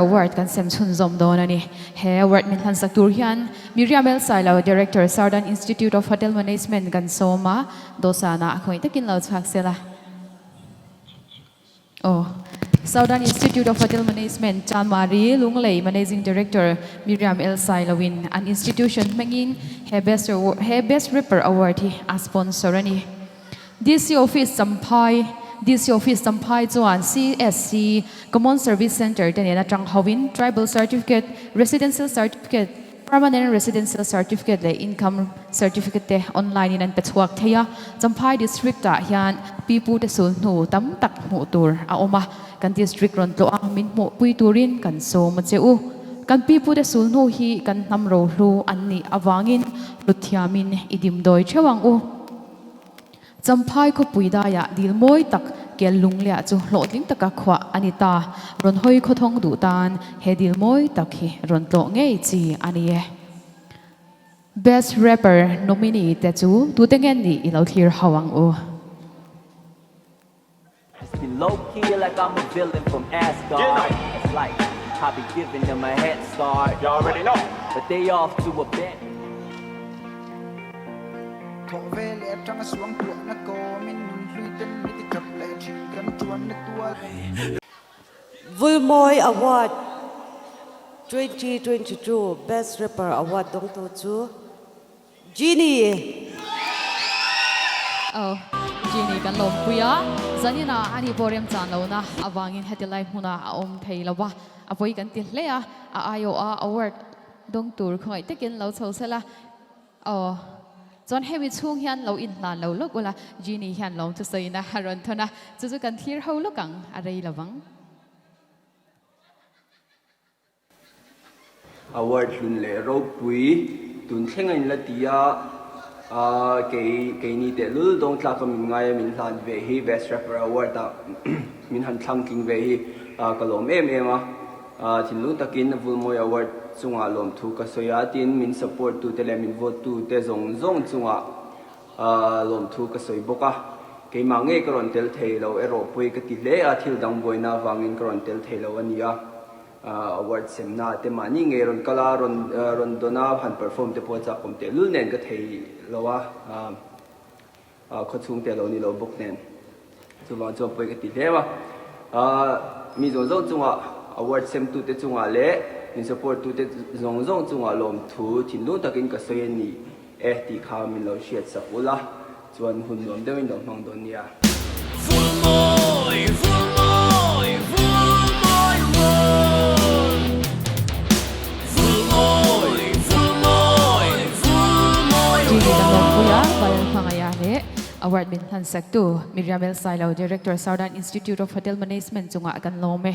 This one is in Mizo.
Award kan sem chhunzawm dawn a ni. He award min hlansak tur hian Miriam El Sailo, Director, Southern Institute of Hotel Management kan sawm a, dawhsanah a khawih takin lo chhuak sela. Aw. Southern Institute of Hotel Management, Chanmari, Lunglei Managing Director Miriam El Sailo in an institution hmangin he Best he Best Rapper Award hi a sponsor a ni. DC Office Champhai, DC Office Champhai chuan CSC, Common Service Centre te nen atang hovin Tribal Certificate, Residential Certificate, Permanent Residential Certificate leh Income Certificate te online in an pe chhuak thei a. Champhai District ah hian pipu te sul hnu tam tak hmuh tur a awm a, kan District rawn tlawh a min hmuh pui turin kan sawm a che u. Kan pipu te sul hnu hi kan hnam rohlu an nih avangin hlut thiamin i dimdawi theuh ang u. Champhai khawpui daiah dil mawi tak kel lungliah chu hlawhtling taka khuah a ni ta. Rawn hawi khawthawng duh tan he dil mawi tak hi rawn tlawh ngei chi a ni e. Best Rapper nominee te chu tute nge nih i lo thlir ho ang u. Just be low key like I'm a villain from Asgard It's like I be giving them a head start You already know But they off to a bed Thawh ve leh atanga suang tuahna kawmin nun hlui ten mi ti tap leh thin kan tuanna tual. Vulmawi Award 2022 Best Rapper Award dawngtu chu Genie! Aw, Genie kan lawmpui a, zaninah ani pawh remchan lohna avangin heti lai hmunah a awm thei lo va, a pawi kan ti hle a, a aiawha award dawng tur khawngaih takin lo chho sela. Aw, chuan hemi chhung hian lo inhlan lo lawk ula, Genie hian lawm thusawiin a rawn thawn a, chu chu kan thlir ho lawk ang, a rei lovang. Award hlun leh ropui tun thleng a inla ti a, kei keini tehlul dawng tlak a min ngai a min hlan ve hi Best Rapper Award ah min han thlang tling ve hi ka lawm em em a, thinlung takin Vulmawi Award chungah lawmthu ka sawi a, tin min support tute leh min vote tute zawng zawng chungah lawmthu ka sawi bawk a, keimah ngei ka rawn tel thei lo erawh pawi ka ti hle a, thil dang buaina avangin ka rawn tel thei lo a ni a. Award semna te mahni ngei rawn kal a, rawn rawn dawn a, han perform te pawh a chak awm tehlul nen ka thei lo a, khawchhung te a lo ni lo bawk nen chuvang chuan pawi ka ti hle a. Mi zawng zawng chungah award semtu te chungah leh min support tu te zawng zawng chungah lawmthu thinlung takin ka sawi a ni e tih kha min lo hriat sak ula chuan hun nuam deuhin lo hmang dawn nia. Vulmawi, Vulmawi, Vulmawi World. Vulmawi, Vulmawi, Vulmawi Genie kan lawmpui a, World. Viral hmangaih leh award min hlansak tu Miriam El Sailo, Director, Southern Institute of Hotel Management chungah kan lawm e.